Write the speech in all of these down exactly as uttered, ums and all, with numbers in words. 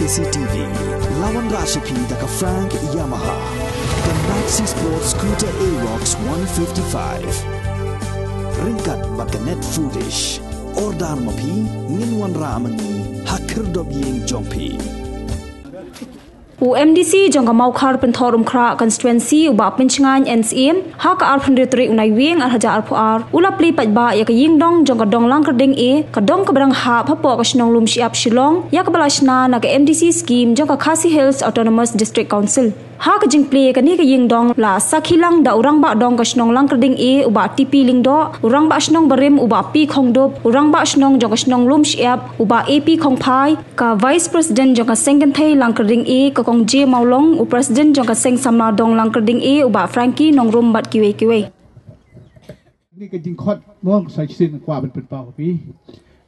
C T V. Lawan Rashipi da ka Frank Yamaha. The Maxi Sport Scooter Aerox one fifty-five. Ryngkat bad ka Net Foodish. Order ma phi, ngin wanrah ma ngi ha khyrdop ïing jong phi. U M D C jong ka Mawkhar Pynthorumkhrah Constituency u Bah Pynshngain N Syiem ha ka arphew tarik u Naiwieng arhajar arphew ar u la plie paidbah ïa ka ïingdong jong ka dong Langkyrding A, ka dong kaba dang hap hapoh ka shnong Lumshyiap Shillong, ïa kaba la shna na ka M D C scheme jong ka Khasi Hills Autonomous District Council. Ha ka jingplie kane ka ïingdong la sakhi lang da u rangbah dong ka shnong Langkyrding A u Bah T P Lyngdoh, u rangbah shnong barim u Bah P Khongdup, u rangbah shnong jong ka shnong Lumshyiap u Bah A P Khongphai, ka Vice President jong ka Seng Kynthei Langkyrding A ka Kong J Mawlong, u President jong ka Seng Samla Dong Langkyrding A u Bah Frankie Nongrum bad kiwei kiwei. Ni ka jingkhot mo sa shisien kwah ban pynpaw phi.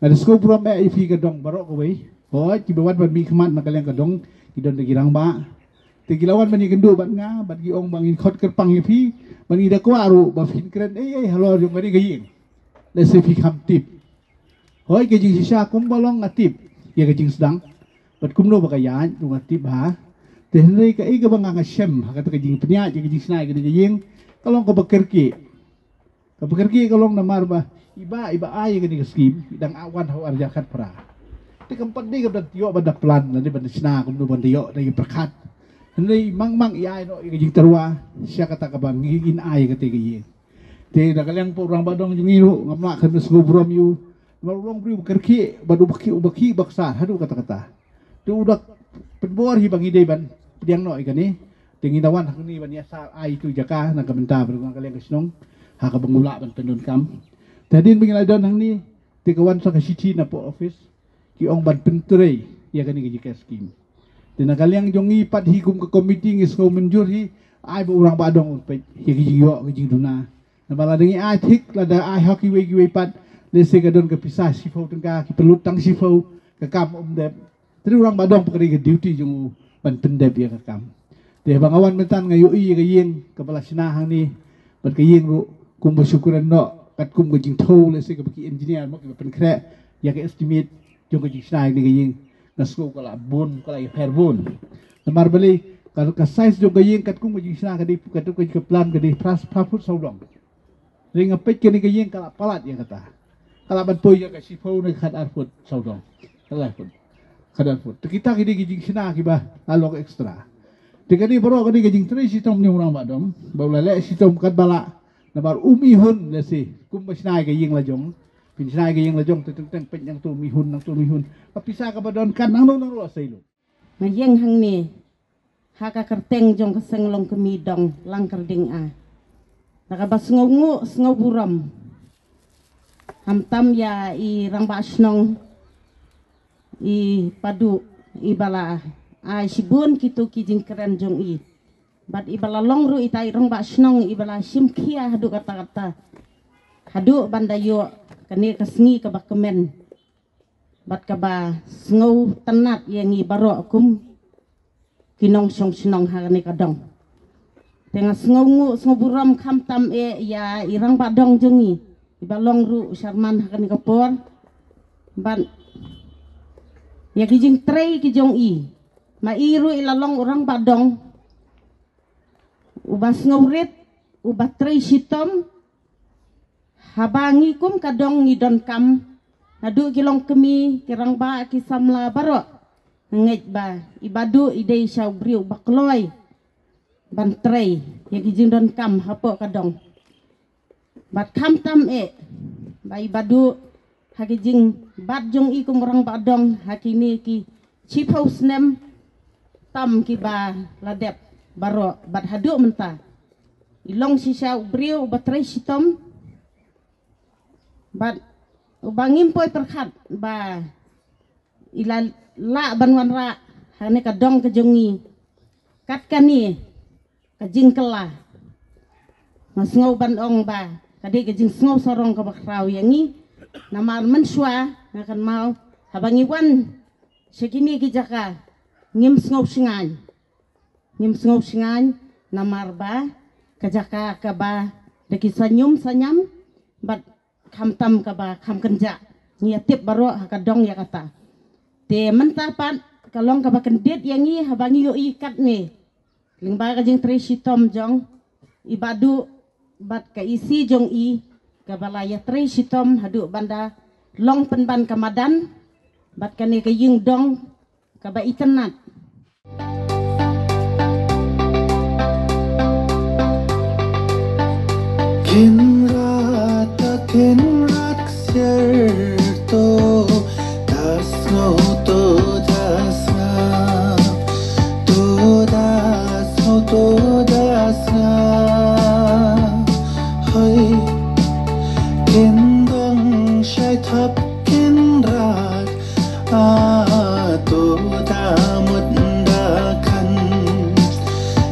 Nga da sngewburom eh ïa phi ka dong baroh kawei. Hooid, kiba wan ban mihkhmat na ka liang ka dong ki don da ki rangbah. Te ki la wan ban ïakynduh bad nga, bad ki ong ba ngin khot kyrpang ïa phi, bad ngi da kwah ruh ba phin kren ei ei halor jong kane ka ïing. Lehse phi kham tip. Hooid, ka jingshisha kumba long nga tip ïa ka jingsdang. Bad kumno ba ka ïaid ruh nga tip ha. Te hynrei kaei kaba nga nga shem ha kata ka jingpynïaid ïa ka jingshna ïa kane ka ïing, ka long kaba kyrkieh. Kaba kyrkieh ka long namar ba i Bah, i Bah ai ïa kane ka skim i dang wan ha u arhajar khatphra. Te kam pat dei kaba da ïoh ban da plan lane ban da shna kumno ban da ïoh da ïa pyrkhat. Hynrei mang mang i ai noh ïa ka jingtyrwa sha kata kaba ngin ai ïa kata ka ïing. Te da ka liang u rangbah dong jong ngi ruh ngam lah khlem da sngewburom ïa u. Namar u long briew ba kyrkieh bad uba khih, uba khih ba ksar haduh katta katta. Te u da pynbor hi ba ngi dei ban pdiang noh ïa kane. Te ngi da wan hangne ban ïa sa ai ïa tu jaka na ka bynta ba na ka liang ka shnong ha kaba ngi lah ban pyndonkam. Te hadien ba ngi la don hangne te ka wan sa ka shithi na post office ki ong ban pyntrei ïa kane ka jaka skim. Te na ka liang jong ngi pat hi kum ka komiti ngi sngew mynjur hi ai ba u rangbah dong un peit ïa ka jingïoh ka jingduna. Namar lada ngi ai thik, lada ai ha kiwei kiwei pat, lehse ka don ka pisa shiphew tyngka, ki pynlut tang shiphew, ka kam um dep. Te u rangbah dong pat ka dei ka duty jong u ban pyndep ïa ka kam. Te haba nga wan mynta nga ïohi ïa ka ïing kaba la shna hangne bad ka ïing ruh kumba shu kren noh katkum ka jingthew, lehse kaba ki engineer mo kiba pynkhreh ïa ka estimate jong ka jingshna ïa kane ka ïing. Nga sngew ka la bun, ka la ïapher bun. Namar balei ka, ka size jong ka ïing katkum ka jingshna ka dei, katkum ka plan ka dei phra, phra phut sawdong. Hynrei nga peit kane ka ïing ka la palat ïa kata. Ka la ban poi ïa ka shiphew ne khatar phut sawdong. Khatar phut. Khatar phut. Te kita ki dei ki jingshna kiba la long extra. Te kane baroh ka dei ka jingtrei shitom jong u rangbah dong. Ba u la leh shitom katba lah. Namar um ihun lehse kumba shna ïa ka ïing la jong. Phin shna ïa ka ïing la jong te teng teng peit nangto um ihun, nangto um ihun. Ka pisa kaba don kan nangno nangno la sei lut. Nga ïeng hangne ha ka kyrteng jong ka Seng Longkmie Dong Langkyrding A. Da kaba sngewnguh sngew burom. Khamtam ïa i rangbah shnong i Padu iba la ai shibun kito ki jingkren jong i. Bad iba la long ruh ita i rangbah shnong iba la shim khia haduh katta katta. Haduh ban da ïoh kane ka sngi kaba kmen. Bad kaba sngewtynnat ïa ngi baroh kum ki nongshong shnong ha kane ka dong. Te nga sngewnguh sngew burom khamtam eh ïa i rangbah dong jong ngi iba long ruh u sharman ha kane ka por. Bad ïa ki jingtrei ki jong i, ma i ruh i la long u rangbah dong uba sngewrit, uba trei shitom. Haba ngi kum ka dong ngi donkam naduh ki longkmie, ki rangbah, ki samla baroh, nga ngeit ba i Badu i dei sha u briew ba kloi ban trei ïa ki jingdonkam hapoh ka dong. Bad khamtam eh ba i Badu ha ki jingbat jong i kum rangbah dong ha kine ki shiphew snem tam kiba la dep baroh bad haduh mynta i long shisha u briew uba trei shitom. Bad uba ngim poi pyrkhat ba i la lah ban wanrah ha kane ka dong ka jong ngi kat kane ka jingkylla. Nga sngew ban ong ba ka dei ka jingsngew sarong kaba khraw ïa ngi. Namar mynshuwa nga kynmaw haba ngi wan sha kine ki jaka ngim sngew shngaiñ. Ngim sngew shngaiñ namar ba ka jaka kaba da ki sanyum sanyam bad khamtam kaba kham kynjah. Ngi ïa tip baroh ha ka dong ïa kata. Te mynta pat ka long kaba kyndit ïa ngi haba ngi ïohi katne. Lyngba ka jingtrei shitom jong i Bah Duh bad ka E C jong i, kaba la ïatrei shitom haduh ban da long pynban ka madan bad kane ka ïing dong kaba itynnat. Kynrad ta kynrad ksiar to, ta sngew to ta sngap, to ta sngew to ta sngap. Hoi, kyndong shai thap kynrad, a to ta mut da khan.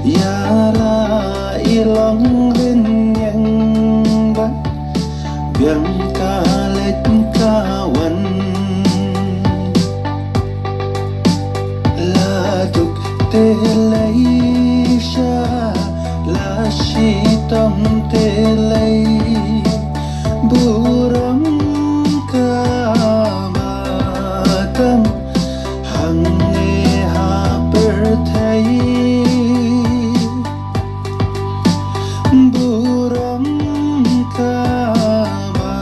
Ïa la i long rin ïeng bad biang ka leit ka wan. La duk te lei sha, la shitom te lei, burom ka ba tam hangne ha pyrthei. Burom ka ba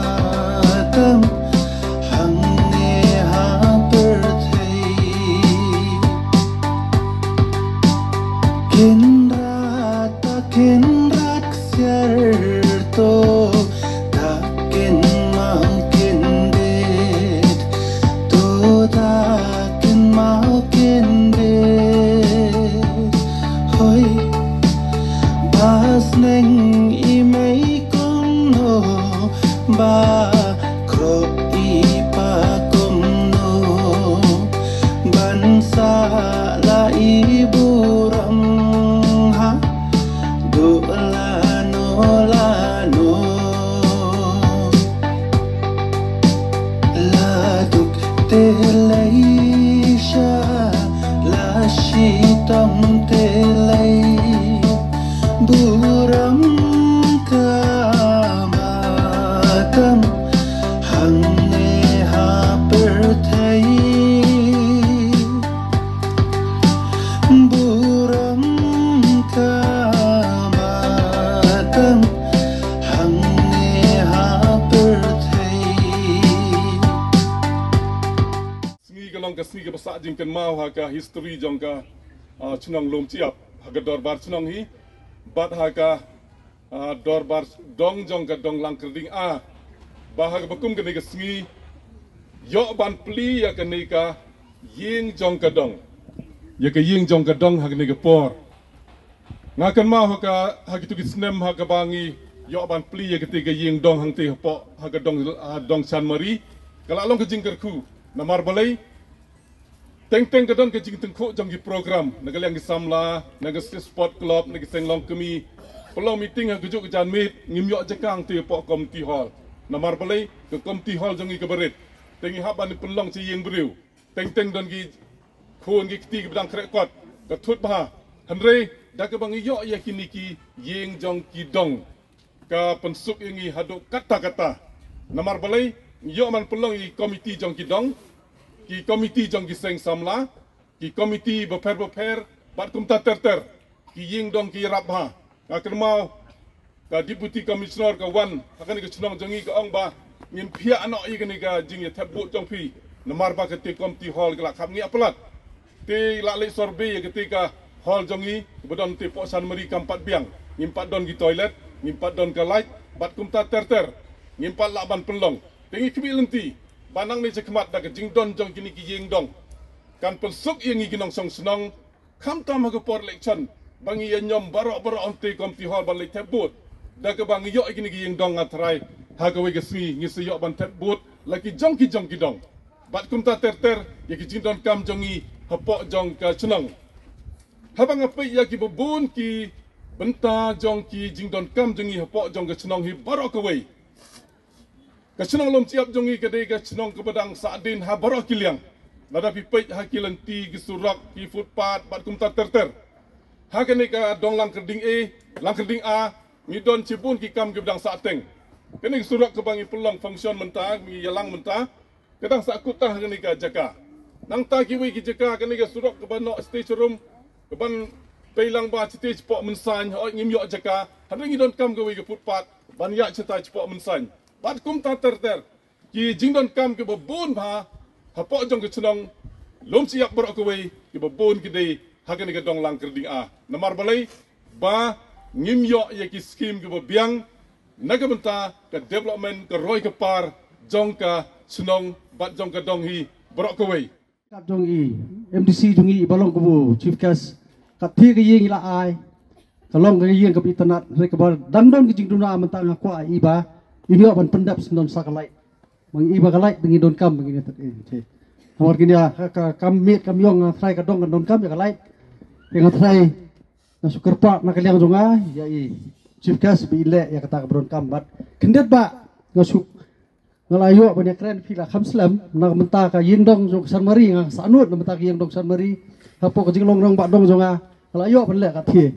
tam hangne ha pyrthei. Kynrad ta kynrad ksiar to, ta kynmaw kyndit, to ta kynmaw kyndit. Hoi, ba sneng i mei kumno, ba khrok i pa kumno, ban sa la i burom ha, duh lano lano. La duk te lei sha, la shitom te lei, burom ka ba tam hangne ha pyrthei. Burom ka ba tam hangne ha pyrthei. Sngi ka long ka sngi kaba sah jingkynmaw ha ka history jong ka, ah, chnong Lumchiap, ha ka dorbar chnong hi, bad ha ka, ah, dorbar dong jong ka dong Langkyrding A. Ba ha kaba kum kane ka sngi, ïoh ban plie ïa kane ka ïing jong ka dong. Ïa ka ïing jong ka dong ha kane ka por. Nga kynmaw ha ka, ha kitu ki snem ha kaba ngi ïoh ban plie ïa kata ka ïing dong hangta hapoh, ha ka dong, ha dong Chanmari. Ka la long ka jingkyrkhu. Namar balei? Teng teng ka don ka jingtyngkhuh jong ki program, na ka liang ki samla, na ka Sport Club, na ki seng longkmie. Pynlong meeting ha kajuh ka janmiet, ngim ïoh jaka hangta hapoh community hall. Namar balei? Ka community hall jong ngi kaba rit. Te ngi hap ban pynlong sha ïing briew. Teng teng don ki khun ki kti kiba dang khreh kot, ka thut bha. Hynrei da kaba ngi ïoh ïa kine ki ïing jong ki dong, ka pynsuk ïa ngi haduh katta katta. Namar balei? Ngi ïoh ban pynlong ïa ki komiti jong ki dong, ki komiti jong ki seng samla, ki komiti bapher bapher, bad kumta ter ter. Ki ïing dong ki ïarap bha. Nga kynmaw ka Deputy Commissioner ka wan ha kane ka chnong jong ngi, ka ong ba ngin phiah noh ïa kane ka jingïathep vote jong phi, namar ba kata ka community hall ka la khap ngi ïa palat. Te la leit survey ïa kata ka hall jong ngi ba don te hapoh Chanmari kam pat biang. Ngim pat don ki toilet, ngim pat don ka light, bad kumta ter ter. Ngim pat lah ban pynlong. Te ngi khmih lynti ba nangne shakhmat da ka jingdon jong kine ki ïing dong, kan pynsuk ïa ngi ki nongshong shnong, khamtam ha ka por election, ba ngi ïa ñiom baroh baroh hangta community hall ban leit thep vote. Da kaba ngi ïoh ïa kine ki ïing dong, nga tharai ha kawei ka sngi ngi sa ïoh ban thep vote la ki jong ki jong ki dong. Bad kumta ter ter ïa ki jingdonkam jong ngi hapoh jong ka chnong. Haba nga peit ïa kiba bun ki bynta jong ki jingdonkam jong ngi hapoh jong ka chnong hi baroh kawei, ka chnong Lumchiap jong ngi ka dei ka chnong kaba dang sahdien ha baroh ki liang. Lada phi peit ha ki lynti, ki surok, ki footpath, bad kumta ter ter. Ha kane ka dong Langkyrding A, Langkyrding A, ngi don shibun ki kam kiba dang sahteng. Kane ka surok kaba ngi pynlong function mynta, ngi ïalang mynta, ka dang sahkut tang ha kane ka jaka. Nangta kiwei ki jaka, kane ka surok kaba noh stage room, kaban peilang ba stage poh mynsain, hooid ngim ïoh jaka, hynrei ngi donkam kawei ka footpath ban ïaid shatai shapoh mynsain. Bad kumta ter ter ki jingdonkam kiba bun bha hapoh jong ka shnong Lumshyiap baroh kawei, kiba bun ki dei ha kane ka dong Langkyrding A. Namar balei? Ba ngim ïoh ïa ki skim kiba biang na ka bynta ka development, ka roi ka par jong ka shnong bad jong ka dong hi baroh kawei. Kat jong i, M D C jong i, i ba long kaba chief guest, kat thie ka ïing i la ai, ka long ka ïing kaba itynnad, hynrei kaba dang don ka jingduna mynta nga kwah i ba i ïoh ban pyndep syndon sa ka light. Ba ngi i ba ka light ba ngi donkam ba ngi ne tat eh. Namar kine ka, ka kam miet kam ïong, nga trai ka dong ka donkam ïa ka light. Ïa nga trai nga shu kyrpad na ka liang jong nga ïa i chief guest ba i leh ïa kata kaba donkam bad khyndiat ba nga shu nga la ïoh ban ïakren phi la kham slem na ka bynta ka ïing dong jong ka San Mari, nga sa nud na bynta ka ïing dong San Mari hapoh ka jinglong rangbah dong jong nga, nga la ïoh ban leh kat thie.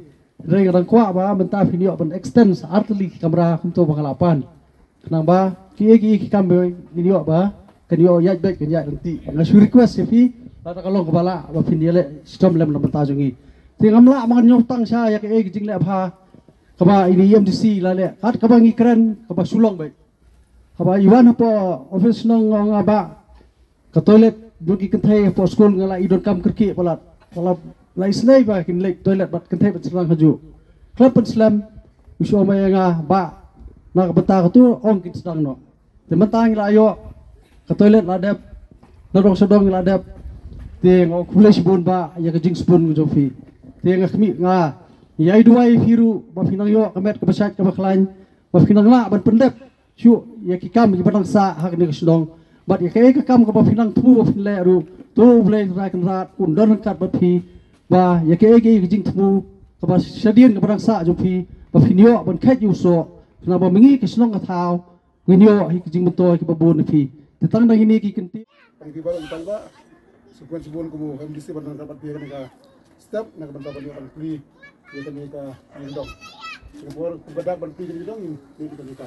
Hynrei nga dang kwah ba mynta phin ïoh ban extend sa artylli ki kamra kumto ba nga la pan. Khnang ba kiei kiei ki kam ba ngin ïoh ba kan ïoh ïaid beit kan ïaid ryntih. Nga shu request ïa phi, lada ka long kaba lah ba phin ïaleh shitom lem na bynta jong ngi. Te ngam lah ba ngan ïoh tang sha ïa kaei ka jingleh bha kaba ine i M D C la leh. Kat kaba ngi kren kaba shu long beit. Haba i wan hapoh office shnong nga ong, ah, bah, ka toilet jong ki kynthei hapoh skul nga la i donkam kyrkieh palat. Palat la isynei ba kin leit toilet bad kynthei ban sdang hajuh. Khlem pynslem u shu ong ïa nga, bah, na ka bynta katu ong kin sdang noh. Te mynta ngi la ïoh ka toilet la dep, na dong sha dong ngi la dep. Te nga ong khublei shibun bah ïa ka jingsbun jong phi. Te nga khmih, nga ïai duwai ïa phi ruh ba phi nang ïoh ka met kaba shait kaba khlaiñ, ba phi nang lah ban pyndep shuh ïa ki kam kiba nang sah ha kane ka shnong. Bad ïa kaei ka kam kaba phi nang thmu ba phin leh ruh, to U Blei Trai Kynrad un don ryngkat bad phi. Ba ïa kaei kaei ka jingthmu kaba shadien kaba nang sah jong phi, ba phin ïoh ban kheit ïa u soh, khnang ba ma ngi ka shnong ka thaw ngin ïoh hi ka jingmyntoi kiba bun na phi. Te tang da kine ki kyntien. Tang ki ba long tang ba. Sngewbha shibun kum u M D C ban don ryngkat bad phi ha kane ka step na ka bynta ban ïoh ban plie ïa kane ka ïing dong. Sngewbha kumba dak ban plie ïa kane ka dong, ïa kane ka.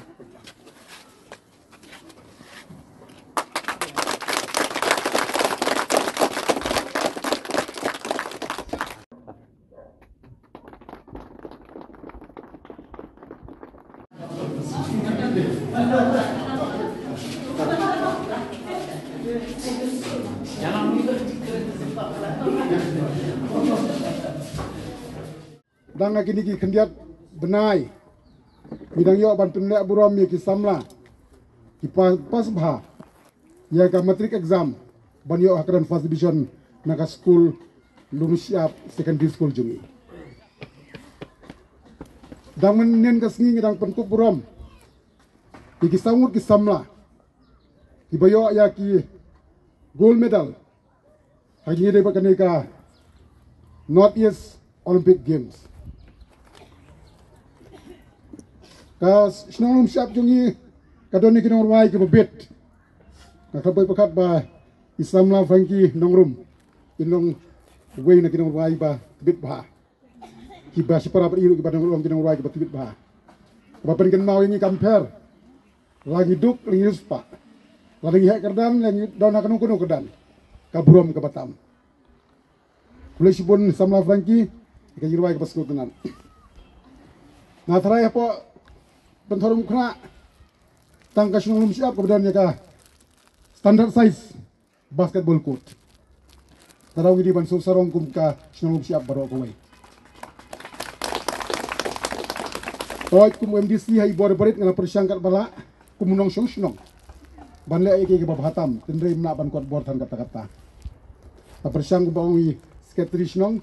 Dang ha kine ki khyndiat bnai ngi dang ïoh ban pynleh burom ïa ki samla ki pa-, pass bha ïa ka matric exam ban ïoh ha kren first division na ka skul Lumshyiap Secondary School jong ngi. Dang mynnin ka sngi ngi dang pynkup burom ïa ki saw ngut ki samla kiba ïoh ïa ki gold medal ha ki ngi dei ba kane ka North East Olympic Games. Ka shnong Lumshyiap jong ngi ka don ïa ki nongrwai kiba bit. Nga khlem poi pyrkhat ba i samla Frankie Nongrum i long uwei na ki nongrwai ba bit bha. Kiba shipara bad i ruh kiba dang long ki nongrwai kiba tbit bha. Kaba pynkynmaw ïa ngi kam pher. La ngi duk, la ngi riewspah, la ngi heh kyrdan, la ngi don ha kano kano kyrdan, ka burom kaba tam. Khublei shibun samla Frankie ïa ka jingrwai kaba sngewtynnat. Nga tharai hapoh Pynthorumkhnah tang ka shnong Lumshyiap kaba don ïa ka standard size basketball court. Tang ngi dei ban sngewsarong kum ka shnong Lumshyiap baroh kawei. Toh kum M D C ha i bor barit nga la pyrshang katba lah kum u nongshong shnong ban leh ïa ki kiba bha tam, hynrei ym lah ban kot bor than katta katta. La pyrshang kumba ong i secretary shnong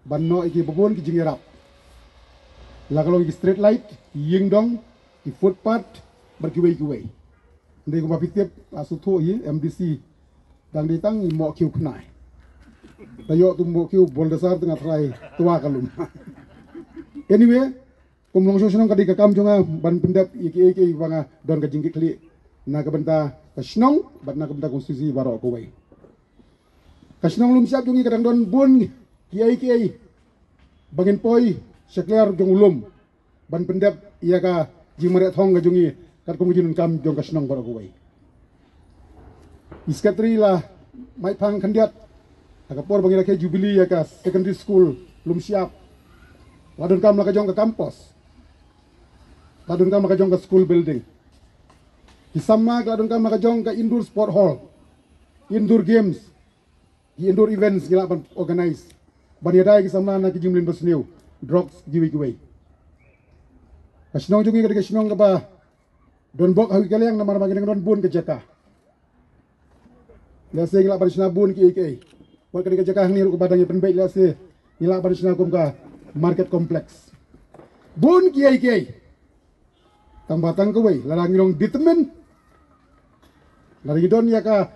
ban noh ïa ki babun ki jingïarap. La ka long ki street light, ïing dong, ki footpath bad kiwei kiwei. Hynrei kumba phi tip, la shu thoh hi M D C dang dei tang i mohkhiew khnai. Te ïoh tu mohkhiew bulldozer te nga tharai twa ka lum. Anyway, kum u nongshong shnong ka dei ka kam jong nga ban pyndep ïa kiei kiei ba nga don ka jingkitkhlieh na ka bynta ka shnong bad na ka bynta ka konstituensi baroh kawei. Ka shnong Lumshyiap jong ngi ka dang don bun kiei kiei ba ngin poi sha kliar jong u lum ban pyndep ïa ka jingmareh thong ka jong ngi katkum ka jingdonkam jong ka shnong baroh kawei. I secretary la Maiphang khyndiat, ha ka por ba ngi rakhe jubilee ïa ka secondary school Lumshyiap, la donkam la ka jong ka campus, la donkam la ka jong ka school building. Ki samla ki la donkam la ka jong ka indoor sport hall, indoor games, ki indoor events ngi lah ban organize ban ïada ïa ki samla na ki jingmlien basniew, drugs, kiwei kiwei. Ka shnong jong ngi ka dei ka shnong kaba don bok ha ki ka liang namar ba ngi dang don bun ka jaka. Lehse ngi lah ban shna bun kiei kiei. Wat ka dei ka jaka hangne ruh kaba dang ïa pynbeit, lehse ngi lah ban shna kum ka market complex. Bun kiei kiei. Tang ba tang kawei, lada ngi long determined, lada ngi don ïa ka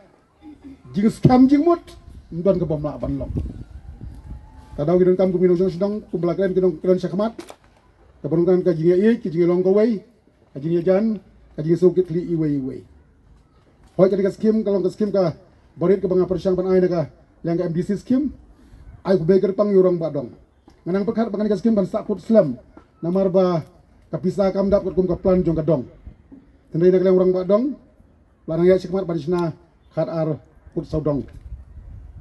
jingskhem jingmut, ym don kaba ym lah ban long. Ka daw ngi donkam kum ki nongshong shnong, kumba la kren ki nongkren shakhmat, kaba donkam ka jingïaieit, ka jingïalong kawei, ka jingïajan, ka jingïasngewkitkhlieh iwei iwei. Hooid, ka dei ka skim, ka long ka skim kaba rit kaba nga pyrshang ban ai na ka liang ka M D C skim. Ai khublei kyrpang ïa u Rangbah Dong. Nga nang pyrkhat ba kane ka skim kan sah kut slem namar ba ka pisa kam dap katkum ka plan jong ka dong. Hynrei na ka liang u Rangbah Dong la nang ïaid shakhmat ban shna khat ar kut sawdong.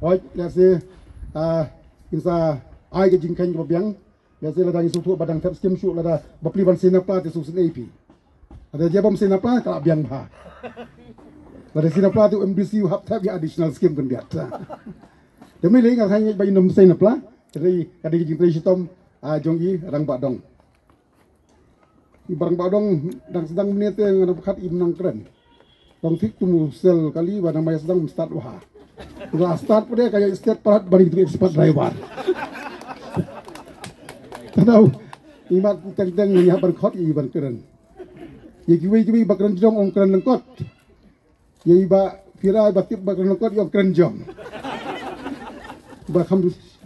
Hooid, lehse, ah, ngin sa ai ka jingkheiñ kaba biang. Lehse lada ngi sngewthuh ba dang thep skim shuh, lada ba plie ban sei na pla te sngewsynei phi. Lada jia bym sei na pla ka la biang bha. Lada sei na pla te u M D C u hap thep ïa additional skim khyndiat. Te mynlei nga hap ngeit ba ïa ym sei na pla. Te ka dei ka jingtrei shitom, ah, jong i Rangbah Dong. I Rangbah Dong dang sdang mynne te nga nang pyrkhat im nang kren. Long thik tum u sel kali ba nang mai sdang ym start bha. Nga start pat de ka ïa start palat ba ri tu expert driver. Tadau. Imat teng teng ïa ban khot i ban kren. Ïa kiwei kiwei ba kren jrong ong kren lyngkot. Ïa i ba phi rai ba tip ba kren lyngkot ïa ong kren jrong. Ba kham,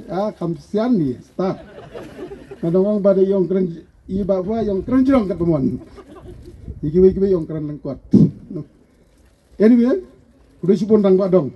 ah, kham sian ni start. Nga dang ong ba de ïa ong kren, i ba ba ïa ong kren jrong kat ba mon. Ïa kiwei kiwei ïa ong kren lyngkot. Anyway, khublei shibun Rangbah Dong.